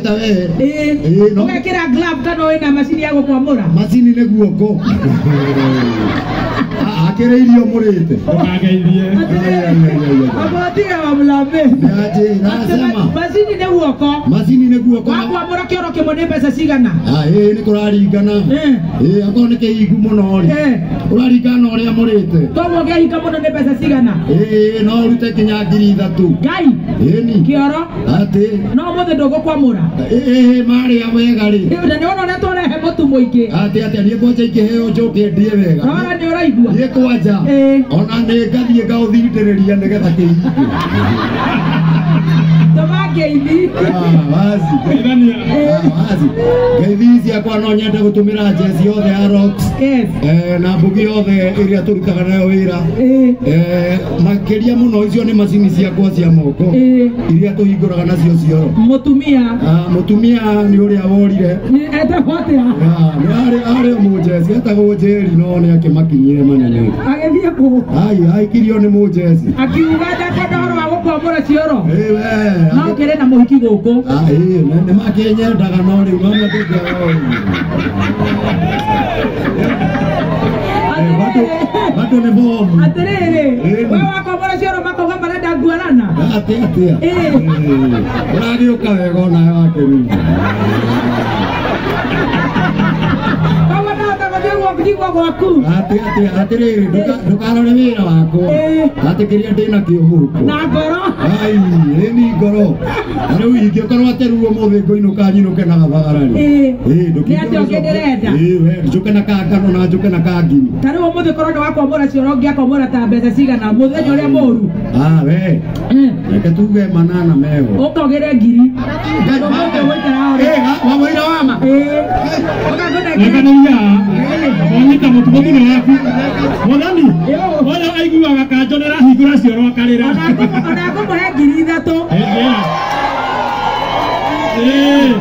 Ta we. Ĩĩ. No. Ũgekĩra glove kana wĩna macini ya gũkwamũra? Macini nĩ guoko. Akĩrĩ irio mũrĩte. Ndũkangeithie. Amotiga wa mũlambe. Nĩ nasema. Macini nĩ guoko. Macini nĩ guoko. Wakwamũra kĩoro kĩmwe nĩ mbeca cigana? Ah, ĩĩ nĩ kũraringana. Ĩĩ akorwo nĩ kĩhingu mũno rĩ. Kũraringana na ũrĩa mũrĩte. Koguo ũngĩhinga mũno nĩ mbeca cigana? Ĩĩ no ũrute nginya 3,000. Ngai. Ĩni. Kĩoro. Atĩ. No ũmũthĩ ndũgũkwamũra. Ĩĩ marĩa wega rĩ. Na nĩ wona ũrĩa twarehe mũtu mũingĩ. Atĩ atĩa niĩ kwanja ingĩheo njoke ndĩe wega. Rora nĩ ũraigua. Niĩ kwanja. Ona nĩ ngathiĩ ngaũthindĩrĩria nĩgetha kĩhinge. Tũma ngeithi. Wazi. Geithania. Wazi. Ngeithi ciakwa no nyende gũtũmĩra jezi yothe ya Rocks. Yes. Na mbugi yothe ĩrĩa tũrutaga nayo wĩra. Makĩria mũno icio nĩ macini ciakwa cia moko. Iria tũhingũraga nacio cioro. Mũtumia. Mũtumia nĩ ũrĩa worire. Etagwo atĩa? Nĩ arĩ mũjeci etagwo Njeri no nĩ akĩmakinyire manene. Agĩthiĩ kũ? Ai aikirio nĩ mũjeci. Akiuga ndakwenda ũhoro wa gũkwamũra cioro. Ĩĩ we. No ũkĩrĩ na mũhiki gũkũ. Ĩĩ nĩ makĩnyendaga no rĩu no ndũngĩaga ũguo. Bado nĩ bomu. Atĩrĩrĩ, we wakwamũra cioro makauga marenda nguarana. Atĩ atĩa? Ũragĩũka wega onawe wakĩruma. Koguo ndahota gũthiĩ gũtigwo gwaku. Atĩ atĩa atĩrĩrĩ ndũkarore wĩra wakwa. Atĩ kĩrĩa ndĩnakĩo mũhuko. Na ngoro. Ai, ĩni ngoro. Na rĩu ingĩkorwo atĩ rĩu ũmũthĩ ngũinũka nyinũke na gathagarari. Ĩĩ. Ĩĩ Nĩ atĩa ũngĩ ndĩrenda? Ĩĩ we njũke na kangano na njũke na kangini. Ta rĩu ũmũthĩ korwo nĩ wakwamũra cioro ũngĩakwamũra ta mbeca cigana mũthenya ũrĩa mũru? Ah we. Reke tuge 8 meho. Ũkogere 1,000. Ũmũthĩ ũgũikara ho. Ĩĩ, wa mũira wa ma. Ĩĩ. Ũgakũnengera. Rekanĩria. Wanyita mũtugo mũno waku. Mwathani, ũyũ aiguaga kanjo nĩ arahingũra cioro akarĩra. Ona ngũmũhe 3,000. Ĩĩ.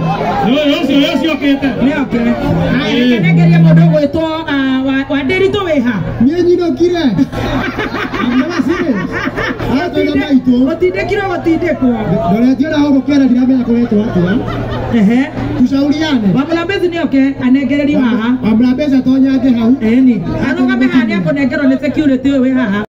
Ũyũ ũcio okĩte. Nĩ oke. Reke nengerie mũndũ ũgwĩtwo wa Ndĩritũ wĩha. Niĩ nyinũkire. Atwĩra maitũ. Gũtindĩkirwo gũtindĩkwo. Ndoretie ona gũkũ kĩara ndiramenya kũretwo atĩa. Ehe. Tushauriane. Wa Mũlambezi nĩ oke anengererio haha. Wa Mũlambezi atonyange hau. Ĩni. Arũgame haha nĩ akũnengerwo nĩ security ũyũ wĩ haha.